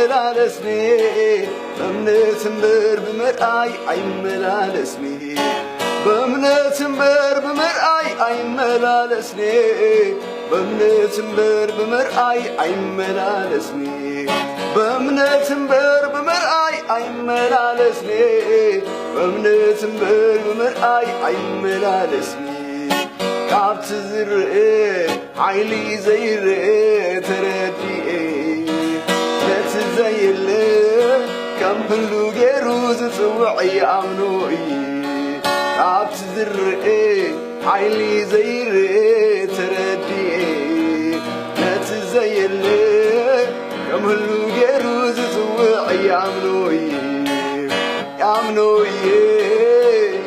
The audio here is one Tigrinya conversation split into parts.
ኣይመላለስኒ፣ በእምነት እምበር ብመርኣይ ኣይመላለስኒ። በእምነት እምበር ብመርኣይ ኣይመላለስኒ። በእምነት እምበር ብመርኣይ ኣይመላለስኒ። በእምነት እምበር ብመርኣይ ኣይመላለስኒ። በእምነት እምበር ብመርኣይ ኣይመላለስኒ። ካብቲ ዝርእ ሓይሊ ዘይርእ ተረዲኤ፣ ነቲ ዘየለ ከም ህሉ ገይሩ ዝጽውዕ ይኣምኖ እየ። ካብቲ ዝርእ ሓይሊ ዘይርእ ተረዲኤ፣ ነቲ ዘየለ ከም ህሉ ገይሩ ዝጽውዕ ይኣምኖ እየ። ይኣምኖ እየ፣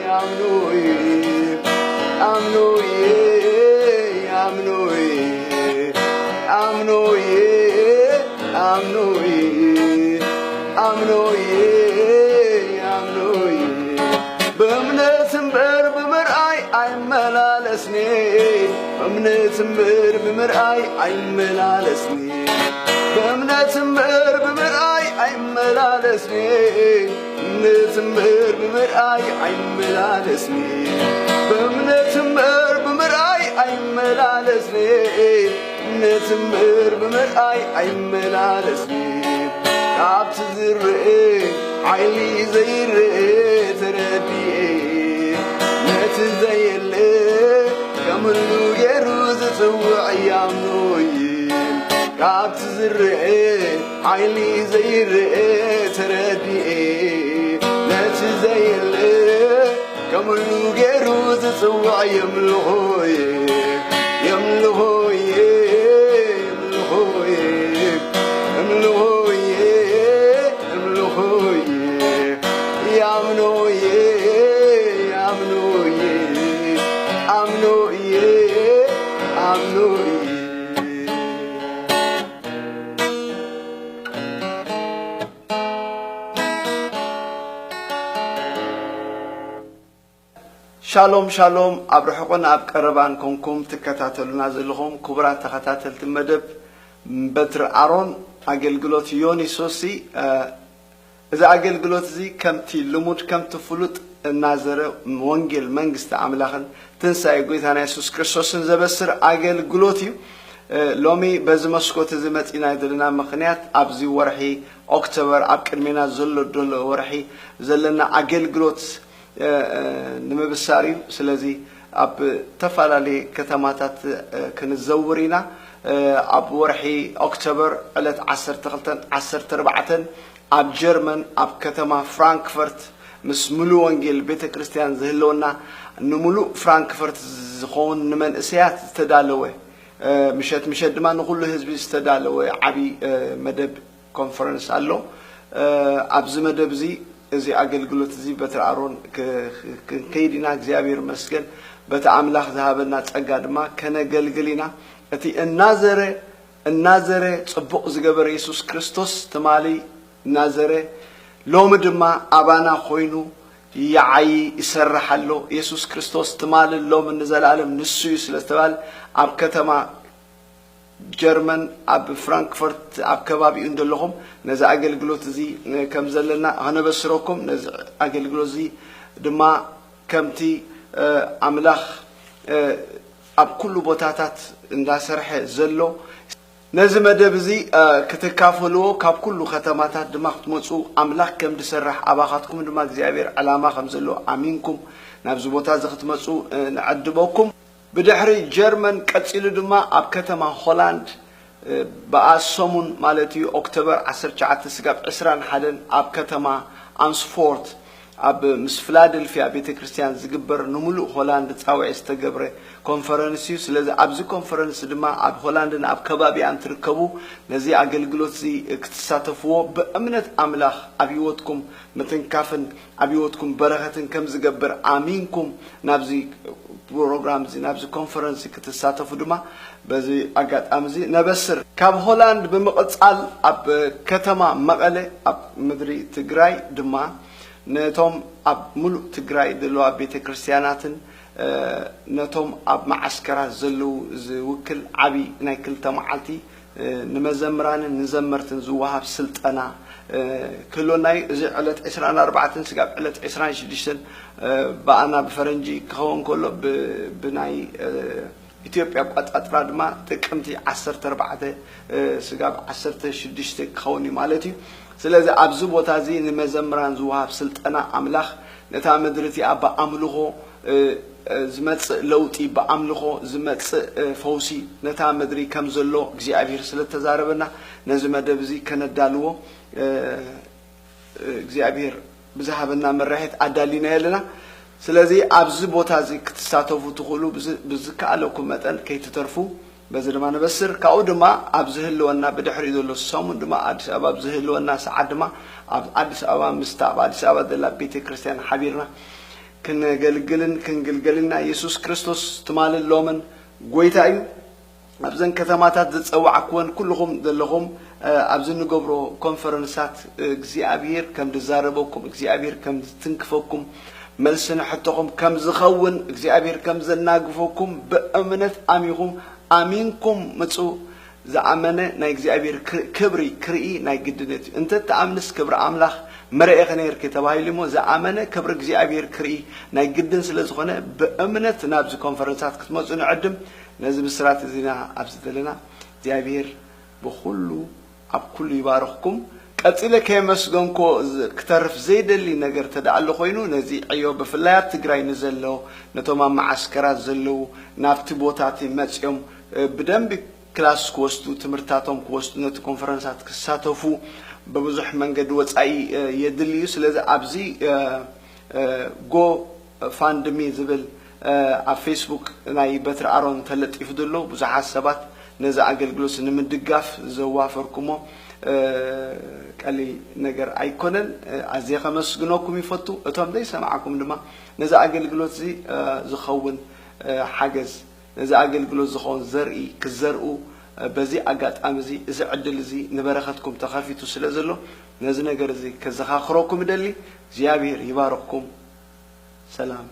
ይኣምኖ እየ፣ ይኣምኖ እየ፣ ይኣምኖ እየ፣ ይኣምኖ እየ፣ ይኣምኖ እየ፣ ይኣምኖ እየ፣ ይኣምኖ እየ። ብእምነት እምበር ብመርኣይ ኣይመላለስኒ፣ ብእምነት እምበር ብመርኣይ ኣይመላለስኒ። ብእምነት እምበር ብመርኣይ ኣይመላለስኒ። እምነት እምበር ብመርኣይ ኣይመላለስኒ። ብእምነት እምበር ብመርኣይ ኣይመላለስኒ። እምነት እምበር ብመርኣይ ኣይመላለስኒ። ካብቲ ዝርእ ሓይሊ ዘይርእ ተረዲኤ፣ ነቲ ዘየለ ከም ህሉ ገይሩ ዝጽውዕ ይኣምኖ እየ። ካብቲ ዝርእ ሓይሊ ዘይርእ ተረዲኤ፣ ነቲ ዘየለ ከም ህሉ ገይሩ ዝጽውዕ የምልኾ እየ፣ የምልኾ እየ፣ የምልኾ እየ፣ የምልኾ እየ፣ የምልኾ እየ። ይኣምኖ እየ፣ ይኣምኖ እየ፣ ይኣምኖ እየ፣ ይኣምኖ እየ። ሻሎም ሻሎም፣ ኣብ ርሑቕን ኣብ ቀረባን ኮንኩም ትከታተሉና ዘለኹም ክቡራት ተኸታተልቲ መደብ በትሪ ኣሮን፣ ኣገልግሎት ዮኒ ሶሲ። እዚ ኣገልግሎት እዚ ከምቲ ልሙድ፣ ከምቲ ፍሉጥ፣ እናዘረ ወንጌል መንግስቲ ኣምላኽን ትንሳኤ ጎይታና የሱስ ክርስቶስን ዘበስር ኣገልግሎት እዩ። ሎሚ በዚ መስኮት እዚ መጺና ዘለና ምኽንያት፣ ኣብዚ ወርሒ ኦክቶበር፣ ኣብ ቅድሜና ዘሎ፣ ዘሎ ወርሒ ዘለና ኣገልግሎት ንምብሳር እዩ። ስለዚ ኣብ ተፈላለየ ከተማታት ክንዘውር ኢና። ኣብ ወርሒ ኦክቶበር ዕለት ዓሰርተ ክልተን ዓሰርተ ኣርባዕተን ኣብ ጀርመን ኣብ ከተማ ፍራንክፈርት ምስ ሙሉ ወንጌል ቤተ ክርስቲያን ዝህልወና፣ ንሙሉእ ፍራንክፈርት ዝኸውን ንመንእሰያት ዝተዳለወ፣ ምሸት ምሸት ድማ ንኹሉ ህዝቢ ዝተዳለወ ዓቢ መደብ ኮንፈረንስ ኣሎ። ኣብዚ መደብ እዚ፣ እዚ ኣገልግሎት እዚ በትሪ ኣሮን ክ-፣ ክ-፣ ክንከይድ ኢና። እግዚኣብሔር ይመስገን። በቲ ኣምላኽ ዝሃበና ጸጋ ድማ ከነገልግል ኢና። እቲ እናዘረ፣ እናዘረ ጽቡቕ ዝገበረ የሱስ ክርስቶስ ትማሊ እናዘረ፣ ሎሚ ድማ ኣባና ኮይኑ ይዓዪ ይሰርሕ ኣሎ። የሱስ ክርስቶስ ትማልን ሎምን ንዘለኣለም ንሱ እዩ ስለ ዝተባለ፣ ኣብ ከተማ ጀርመን ኣብ ፍራንክፈርት ኣብ ከባቢኡ እንደለኹም ነዚ ኣገልግሎት እዚ ከም ዘለና ከነበስረኩም፣ ነዚ ኣገልግሎት እዚ ድማ ከምቲ፣ እ፣ ኣምላኽ፣ እ፣ ኣብ ኩሉ ቦታታት እንዳሰርሐ ዘሎ፣ ነዚ መደብ እዚ፣ እ፣ ክትካፈልዎ ካብ ኩሉ ከተማታት ድማ ክትመጹ፣ ኣምላኽ ከም ዝሰርሕ፣ ኣባኻትኩም ድማ እግዚኣብሔር ዕላማ ከም ዘለዎ ኣሚንኩም ናብዚ ቦታ እዚ ክትመጹ፣ እ፣ ንዕድመኩም። ብድሕሪ ጀርመን ቀጺሉ ድማ ኣብ ከተማ ሆላንድ፣ እ፣ ብኣ ሰሙን ማለት እዩ፣ ኦክቶበር ዓሰርተ ትሽዓተ ስጋብ ዕስራን ሓደን ኣብ ከተማ ኣምስፎርት፣ ኣብ ምስ ፊላደልፊያ ቤተ ክርስቲያን ዝግበር ንምሉእ ሆላንድ ጻውዒት ዝተገብረ ኮንፈረንስ እዩ። ስለዚ ኣብዚ ኮንፈረንስ ድማ ኣብ ሆላንድን ኣብ ከባቢኣን ትርከቡ ነዚ ኣገልግሎት እዚ ክትሳተፍዎ ብእምነት ኣምላኽ ኣብ ህይወትኩም ምትንካፍን ኣብ ህይወትኩም በረኸትን ከም ዝገብር ኣሚንኩም ናብዚ ፕሮግራም እዚ፣ ናብዚ ኮንፈረንስ ክትሳተፉ ድማ በዚ ኣጋጣሚ እዚ ነበስር። ካብ ሆላንድ ብምቕጻል ኣብ ከተማ መቐለ ኣብ ምድሪ ትግራይ ድማ ነቶም ኣብ ሙሉእ ትግራይ ዘለዋ ቤተ ክርስቲያናትን፣ እ፣ ነቶም ኣብ መዓስከራት ዘለዉ ዝውክል ዓቢ ናይ ክልተ መዓልቲ ንመዘምራንን ንዘመርትን ዝወሃብ ስልጠና ክህልወና እዩ። እዚ ዕለት ዕስራን ኣርባዕተን ስጋብ ዕለት ዕስራን ሽዱሽተን ብኣና ብፈረንጂ ክኸውን ከሎ፣ ብናይ ኢትዮጵያ ኣቋጻጽራ ድማ ጥቅምቲ ዓሰርተ ኣርባዕተ ስጋብ ዓሰርተ ሽዱሽተ ክኸውን እዩ ማለት እዩ። ስለዚ ኣብዚ ቦታ እዚ ንመዘምራን ዝወሃብ ስልጠና ኣምላኽ ነታ ምድሪ እቲኣ ብኣምልኾ ዝመጽእ ለውጢ፣ ብኣምልኾ ዝመጽእ ፈውሲ ነታ ምድሪ ከም ዘሎ እግዚኣብሔር ስለ እተዛረበና፣ ነዚ መደብ እዚ ከነዳልዎ እግዚኣብሔር ብዝሃበና መራሒት ኣዳሊና ኣለና። ስለዚ ኣብዚ ቦታ እዚ ክትሳተፉ ትኽእሉ፣ ብዝ-፣ ብዝከኣለኩም መጠን ከይትተርፉ በዚ ድማ ነበስር። ካብኡ ድማ ኣብ ዝህልወና ብድሕሪኡ ዘሎ ሰሙን ድማ ኣዲስ ኣበባ ኣብ ዝህልወና ሰዓት ድማ ኣብ ኣዲስ ኣበባ ምስታ ኣብ ኣዲስ ኣበባ ዘላ ቤተ ክርስቲያን ሓቢርና ክነገልግልን ክንግልገልና። የሱስ ክርስቶስ ትማልን ሎምን ጎይታ እዩ። ኣብዘን ከተማታት ዝጸዋዕክወን ኩልኹም ዘለኹም፣ እ፣ ኣብዚ ንገብሮ ኮንፈረንሳት እግዚኣብሔር ከም ዝዛረበኩም፣ እግዚኣብሔር ከም ዝትንክፈኩም፣ መልሲ ንሕቶኹም ከም ዝኸውን፣ እግዚኣብሔር ከም ዘናግፈኩም ብእምነት ኣሚኹም፣ ኣሚንኩም ምጹ። ዝኣመነ ናይ እግዚኣብሔር ክር-፣ ክብሪ ክርኢ ናይ ግድነት እዩ። እንተ ትኣምንስ ክብሪ ኣምላኽ መረኤኺ ነይርኪ ተባሂሉ እሞ፣ ዝኣመነ ክብሪ እግዚኣብሔር ክርኢ ናይ ግድን ስለ ዝኾነ፣ ብእምነት ናብዚ ኮንፈረንሳት ክትመጹ ንዕድም። ነዚ ብስራት እዚና ኣብዚ ዘለና እግዚኣብሔር ብኹሉ ኣብ ኩሉ ይባርኽኩም። ቀጺለ ከየመስገንኮ ዝ-፣ ክተርፍ ዘይደሊ ነገር ተደኣ ኣሎ ኮይኑ፣ ነዚ ዕዮ ብፍላይ ኣብ ትግራይ ንዘሎ፣ ነቶም ኣብ መዓስከራት ዘለዉ፣ ናብቲ ቦታ እቲ መጺኦም፣ እ፣ ብደንቢ ክላስ ክወስዱ፣ ትምህርትታቶም ክወስዱ፣ ነቲ ኮንፈረንሳት ክሳተፉ፣ ብብዙሕ መንገዲ ወጻኢ፣ እ፣ የድሊ እዩ። ስለዚ ኣብዚ፣ እ፣ እ፣ ጎ ፋንድሚ ዝብል፣ እ፣ ኣብ ፌስቡክ ናይ በትሪ ኣሮን ተለጢፉ ዘሎ፣ ብዙሓት ሰባት ነዚ ኣገልግሎት ንምድጋፍ ዘዋፈርኩሞ፣ እ፣ ቀሊል ነገር ኣይኮነን። እ፣ ኣዝየ ከመስግነኩም ይፈቱ። እቶም ዘይሰማዕኩም ድማ ነዚ ኣገልግሎት እዚ፣ እ፣ ዝኸውን፣ እ፣ ሓገዝ፣ ነዚ ኣገልግሎት ዝኸውን ዘርኢ ክዘርኡ፣ እ፣ በዚ ኣጋጣሚ እዚ፣ እዚ ዕድል እዚ ንበረኸትኩም ተኸፊቱ ስለ ዘሎ፣ ነዚ ነገር እዚ ከዘኻኽረኩም እደሊ። እግዚኣብሔር ይባርኽኩም። ሰላም።